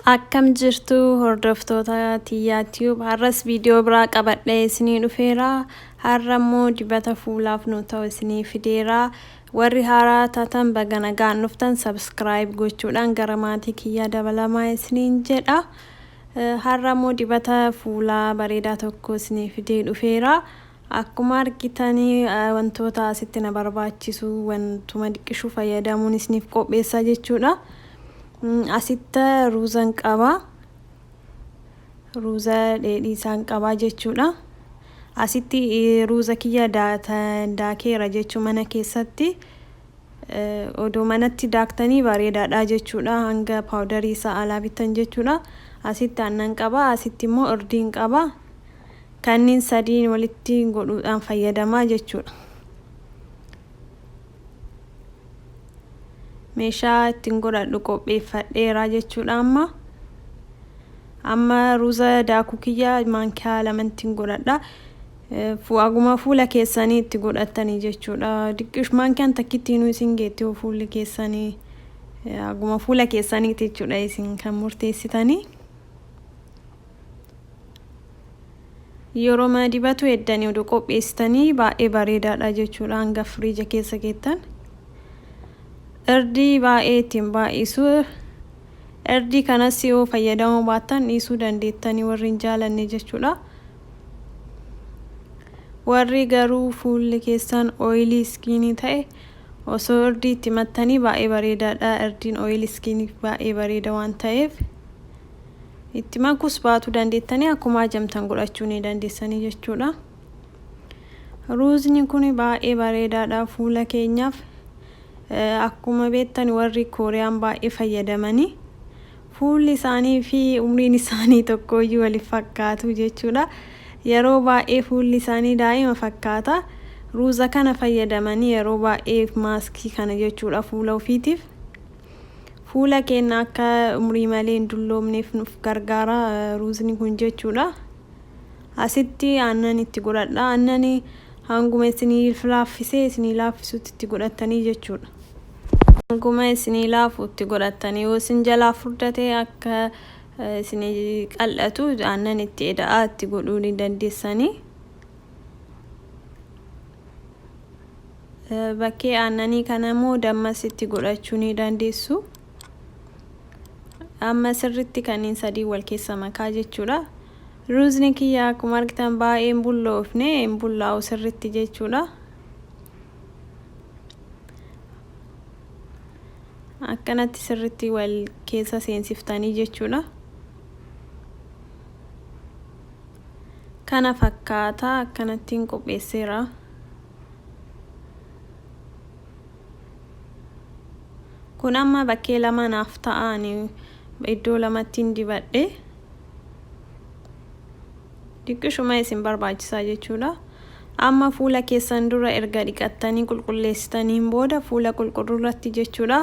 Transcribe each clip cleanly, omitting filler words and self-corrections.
Akkam jirtu hordoftoota Tiyyaa Tube, har'as viidiyoo biraa qabadhee isinii dhufeera. Har'a immoo dibata fuulaaf nu ta'u isinii fideera. Warri haaraa taatan baga nagaan dhuftan, subscribe gochuudhaan gara maatii kiyyaa dabalamaa isiniin jedha. Har'a immoo dibata fuulaa bareedaa tokko isinii fidee dhufeera. Akkuma argitanii wantoota asitti na barbaachisu wantuma diqqishuu fayyadamuun isiniif qopheessaa jechuudha. Asitti ruuzan qaba. Ruuza dheedhii isaan qabaa jechuudha. Asitti ruuza kiyya daakeera jechuu mana keessatti. Odoo manatti daaktanii bareedaadha jechuudha. Hanga paawudarii isaa alaa bittan jechuudha. Asitti aannan qaba. Asitti immoo irdiin qaba. Kanneen sadiin walitti godhuudhaan fayyadamaa jechuudha. Meeshaa ittiin godhadhu qopheeffadheera jechuudha amma. Amma ruuza daakuu kiyya maankiyaa lamantiin godhadha. Haguma fuula keessanii itti godhattanii jechuudha. Diqqish maankiyaan takkittiinuu isin geetti yoo fuulli keessanii haguma fuula keessaniiti jechuudha isin kan murteessitanii. Yeroo mana dibatu heddanii oduu qopheessitanii baay'ee bareedaadha jechuudha hanga firiija keessa keettan. Irdii baay'ee ittiin baay'isu. Irdii kanas yoo fayyadamuu baattan dhiisuu dandeettanii warri hin jaalanne jechuudha. Warri garuu fuulli keessan oilii iskiinii ta'e osoo irdii itti mattanii baay'ee bareedaadha. Irdiin oilii iskiiniif baay'ee bareeda waan ta'eef. Itti makuus baatuu dandeettanii akkuma ajamtan godhachuu ni dandeessanii jechuudha. Ruuzni kun baay'ee bareedaadha fuula keenyaaf. Akkuma beektan warri Kooriyaan baay'ee fayyadamanii fuulli isaanii fi umriin isaanii tokkooyyuu waliif fakkaatu jechuudha. Yeroo baay'ee fuulli isaanii daa'ima fakkaata. Ruuza kana fayyadamanii yeroo baay'ee maaskii kana jechuudha fuula ofiitiif. Fuula keenya akka umrii malee hin dulloomneef nuuf gargaara ruuzni kun jechuudha. Asitti aannan itti godhadha. Aannan hanguma isinii laaffisee isinii laaffisutti itti godhattanii jechuudha. Hanguma isinii laafu itti godhattanii yoo isin jalaa furdate akka isinii qal'atu aannan itti eda'aa itti godhuu ni dandeessanii. Bakkee aannanii kana immoo dammas itti godhachuu ni dandeessu. Amma sirritti kanneen sadii wal keessa makaa jechuudha. Ruuzni kiyya akkuma argitan baay'ee hin bulloofne, hin bullaa'u sirritti jechuudha. Akkanatti sirritti wal keessa seensiftanii jechuudha. Kana fakkaata, akkanattiin qopheesseera. Kun amma bakkee lama naaf ta'a, ani iddoo lamattiin dibadhe. Diqqishuma isin barbaachisaa jechuudha. Amma fuula keessan dura erga dhiqattanii qulqulleessitaniin booda fuula qulqulluu irratti jechuudha.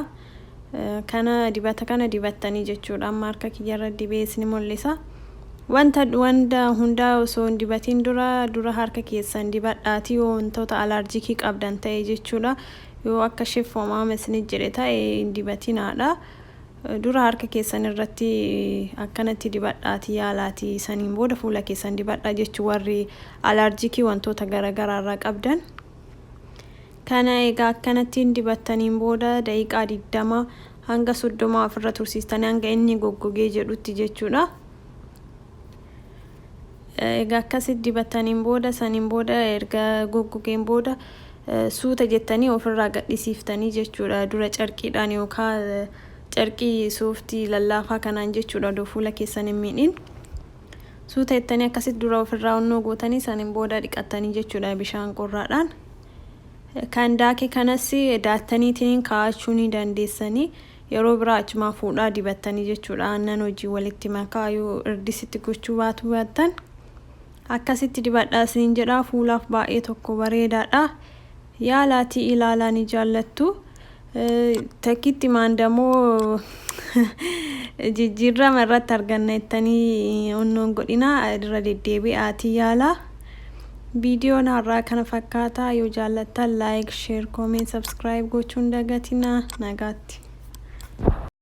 Kana dibata kana dibattanii jechuudha. Amma harka kiyyarra dibee isin mul'isa. Wanta wanta hundaa osoo hin dibatiin dura dura harka keessan dibadhaatii yoo wantoota alaarjikii qabdan ta'e jechuudha. Yoo akka shiffomaama isinit jedhe ta'e hin dibatinaadha. Dura harka keessan irratti akkanatti dibadhaatii yaalaatii saniin booda fuula keessan dibadhaa jechuu warri alaarjikii wantoota garaagaraa irraa qabdan. Kana egaa akkanattiin dibattaniin booda daqiiqaa 20 hanga 30 ofirra tursiistanii hanga inni goggogee jedhutti jechuudha. Egaa akkasitti dibattaniin booda saniin booda erga goggogeen booda suuta jettanii ofirraa gadhisiiftanii jechuudha. Dura carqiidhaan yookaan carqii sooftii lallaafaa kanaan jechuudha odoo fuula keessan hin miidhin. Suuta jettanii akkasitti dura ofirraa onnoo gootanii saniin booda dhiqattanii jechuudha bishaan qorraadhaan. Kan daake kanas daattaniitiin kaa'achuu ni dandeessanii. Yeroo biraa achumaa fuudhaa dibattanii jechuudha. Aannan hojii walitti makaa yoo irdisitti gochuu baatu baattan. Akkasitti dibadhaa isiniin jedha, fuulaaf baay'ee tokko bareedaadha. Yaalaatii ilaalaa, ni jaallattu. Takkitti maandamoo jijjiirama irratti arganna jettanii onnoon godhina, irra deddeebi'aatii yaalaa. Viidiyoon har'aa kana fakkaata. Yoo jaallattan like, share, comment, subscribe gochuun dagatina. Nagaatti.